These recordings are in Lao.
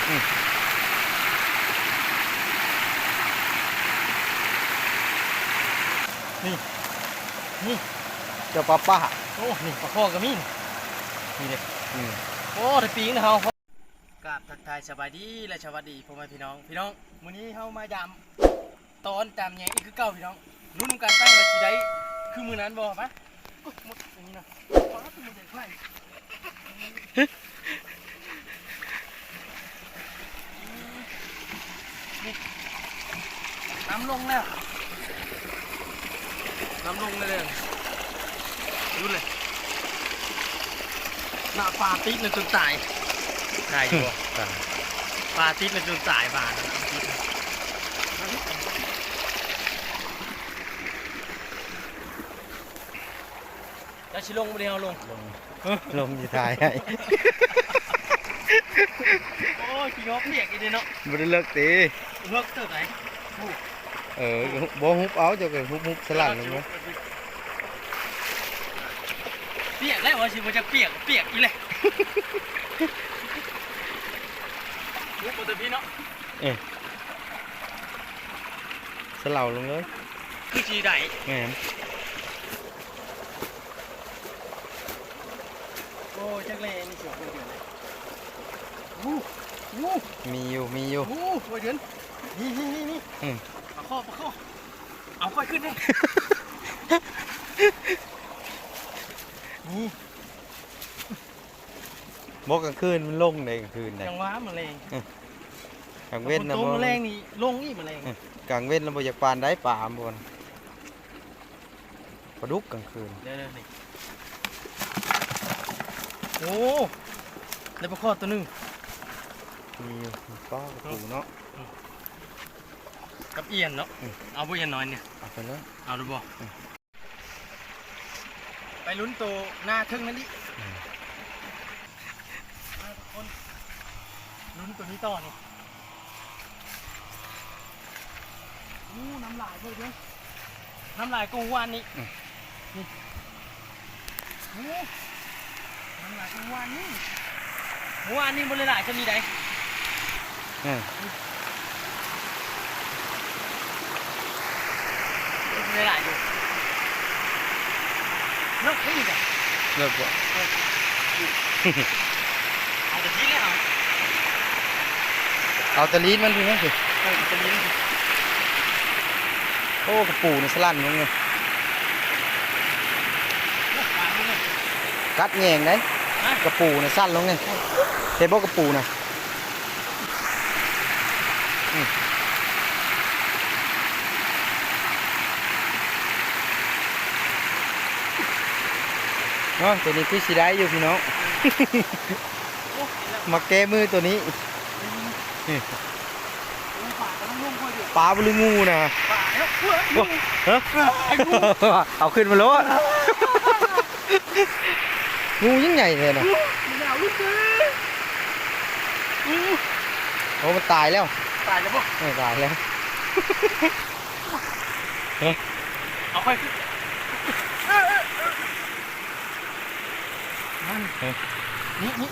ນີ້ ນີ້ ເຈົ້າປາປ່າ. ໂອ້ ນີ້ປາຄໍ່ກໍມີ ນີ້ເດ້. ອືມ ໂອ້ ໄດ້ປີງນະເຮົາ. ກາບທັກທາຍສະບາຍດີ ແລະ ສະຫວັດດີພໍ່ແມ່ພີ່ນ້ອງ. ພີ່ນ້ອງ ມື້ນີ້ເຮົາມາຢາມຕອນຕາມແຍງອີກຄືເກົ່າພີ່ນ້ອງ. ລຸ້ນນຳກັນໄປວ່າຊິໄດ້ຄືມື້ນັ້ນບໍ່. ໄປ ໂອ້ຍ ໝົດອັນນີ້ນະ ປາດ ໝົດໃຫຍ່. ນີ້ ນ້ຳລົງແລ້ວ ນ້ຳລົງແລ້ວເດີ. ຫຼຸດເລີຍ ໜ້າປາຕິດນະຈົນຕາຍ. ໄດ້ຢູ່ບໍ່? ປາຕິດນະຈົນຕາຍ ປາຕິດ. ເຈົ້າຊິລົງບໍ່ໄດ້ເຮົາລົງ? ລົງ ລົງຊິຖ່າຍໃຫ້. ໂອ້ຍ ຂີ້ຫອບປຽກອີກເດ້ເນາະ. ບໍ່ໄດ້ເລິກຕິ? ເລິກເຕີບໃດ. ເອີ ບໍ່ຮຸບເອົາ ເຈົ້າກໍຮຸບ ຮຸບສະຫຼັນລົງມາ. ປຽກແລ້ວ ວ່າຊິບໍ່ຈັກປຽກ ປຽກອີກແລ້ວ. ຮຸບເອົາແຕ່ພີ້ເນາະ. ເອີ ສະເຫຼົາລົງເລີຍ ຄືຊິໄດ້. ແມ່ນ. ໂອ້ຍ ຈັກແລມີສວນບໍ່ເດືອນເລີຍ. ໂອ້ ໂອ້ ມີຢູ່ ມີຢູ່. ໂອ້ ບໍ່ເດືອນ ນີ້ ນີ້ ນີ້ ນີ້. ອືມ ປາຄໍ່ ປາຄໍ່ ເອົາຂ້ອຍຂຶ້ນເດ້. ນີ້ ບໍ່ ກາງຄືນມັນລົງເດ້ ກາງຄືນເດ້. ຈັງຫວະ ມະແລງ ເອີ ກາງເວັນນະ ຕກ ມະແລງນີ້ລົງອີກ ມະແລງ. ເອີ ກາງເວັນລະບໍ່ຢາກປານໃດ ປາມັນບໍ່ ປາດຸກກາງຄືນ. ເດີໆ ນີ້ ໂອ້ ໄດ້ປາຄໍ່ໂຕໜຶ່ງ. ມີຢູ່ ປາກະປູເນາະ ອືມ ກັບອຽນເນາະ. ອືມ ເອົາບໍ່ ອຽນນ້ອຍນີ້? ເອົາໄປເລີຍ. ເອົາຫຼືບໍ່? ອືມ ໄປລຸ້ນໂຕໜ້າເທິງນັ້ນອີກ. ອືມ ມາທຸກຄົນ ລຸ້ນໂຕນີ້ຕໍ່ນີ້. ໂອ້ ນ້ຳຫຼາຍເວີ້ຍເດີ ນ້ຳຫຼາຍກວ່າວານນີ້. ອືມ ນີ້ ໂອ້ ນ້ຳຫຼາຍກວ່າວານນີ້. ວານນີ້ບໍ່ໄດ້ຫຼາຍສ່ຳນີ້ໃດ. ເອີ ນີ້ ນີ້ຫຼາຍຢູ່. ເລິກໄດ້ອີກ ເລິກບໍ່? ເອີ ເອົາແຕ່ລີ້ນແລ້ວ ເອົາ ເອົາແຕ່ລີ້ນມັນພີ້ນະ. ເອີ ເອົາແຕ່ລີ້ນ. ໂອ້ ກະປູນະສະຫຼັ່ນລົງເລີຍ ກັດແຍງໄດ໋. ຮະ? ກະປູນະສັ່ນລົງເລີຍ. ເຫັນບໍ່ກະປູນະ? ອືມ ເນາະ ໂຕນີ້ຄືຊິໄດ້ຢູ່ພີ່ນ້ອງ. ມາແກ້ມືໂຕນີ້. ອືມ ນີ້ ໂອ້ ປາກຳລັງລົງ ປາບໍ່ ຫຼື ງູນະ? ປາແລ້ວ ເອີຍ ໂອ້ ງູ ຮະ? ເອົາຂຶ້ນມາໂລດ. ງູຍິ່ງໃຫຍ່ແທ້ນະ. ໂອ້ ມັນເອົາລຸດເດີ. ໂອ້ ໂອ້ ມັນຕາຍແລ້ວ. ຕາຍແລ້ວບໍ່? ເອີ ຕາຍແລ້ວ. ເອີ ເອົາໄປ ນັ້ນ ເອີ ນີ້ ນີ້.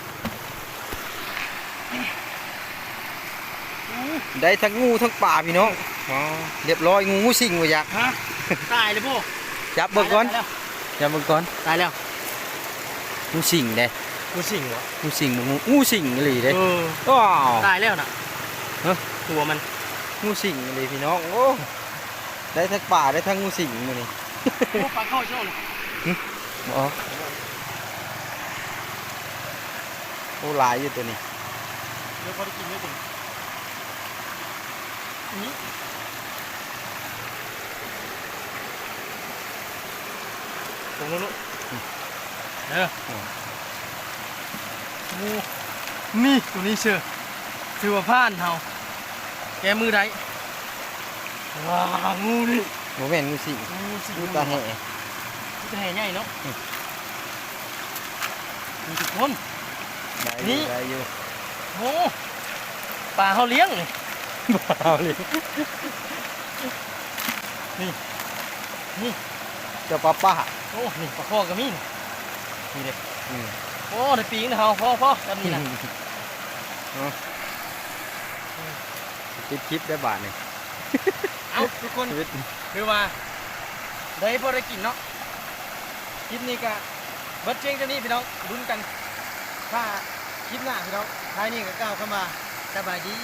ໂອ້ ໄດ້ທັງງູທັງປາພີ່ນ້ອງ. ອໍ ລຽບຮ້ອຍ ງູສິງບໍ່ຈັກ. ຮະ? ຕາຍແລ້ວບໍ່? ຈັບເບິ່ງກ່ອນ ຕາຍແລ້ວ ຈັບເບິ່ງກ່ອນ. ຕາຍແລ້ວ ງູສິງເດ້. ງູສິງຫວະ? ງູສິງບໍ່ ງູ ງູສິງອີ່ຫຼີເດ້. ເອີ ວ້າວ ຕາຍແລ້ວນະ. ຮະ? ຕົວມັນ ງູສິງອີ່ຫຼີພີ່ນ້ອງ. ໂອ້ ໄດ້ທັງປາ ໄດ້ທັງງູສິງມື້ນີ້. ໂອ້ ປາເຂົ້າເຈົ້າເລີຍ. ຫຶ? ບໍ່ ໂອ້ ຫຼາຍຢູ່ຕົວນີ້. ເດີ ພໍໄດ້ກິນຢູ່ຕົວນີ້. ນີ້ ລົງໂລດ ອືມ ເດີ. ອືມ ໂອ້ ນີ້ ຕົວນີ້ເຊີ ຖືວ່າຜ່ານເຮົາ ແກ້ມືໄດ້. ວ້າວ ງູນີ້ ບໍ່ແມ່ນງູສິງ ງູສິງ ງູຕາແຫ່ ງູຕາແຫ່ໃຫຍ່ເນາະ. ອືມ ນີ້ທຸກຄົນ ໄດ້ຢູ່ ນີ້ ໄດ້ຢູ່. ໂອ້ ປາເຮົາລ້ຽງນີ້ ປາເຮົາລ້ຽງ ນີ້ ນີ້ ເຈົ້າປາປ່າ. ໂອ້ ນີ້ປາຄໍ່ກໍມີນີ້ ນີ້ເດ້. ອືມ ໂອ້ ໄດ້ປີງນະເຮົາ ພໍ ພໍ ແບບນີ້ນະ. ເນາະ ປິດຄລິບໄດ້ບາດນີ້ ເອົ້າ ທຸກຄົນ ຊີວິດ ຄືວ່າໄດ້ພໍໄດ້ກິນເນາະ. ຄລິບນີ້ກະເບິດພຽງເທົ່ານີ້ພີ່ນ້ອງ ລຸ້ນກັນຖ້າຄລິບໜ້າພີ່ນ້ອງ. ທ້າຍນີ້ກະກ່າວຄຳວ່າສະບາຍດີ.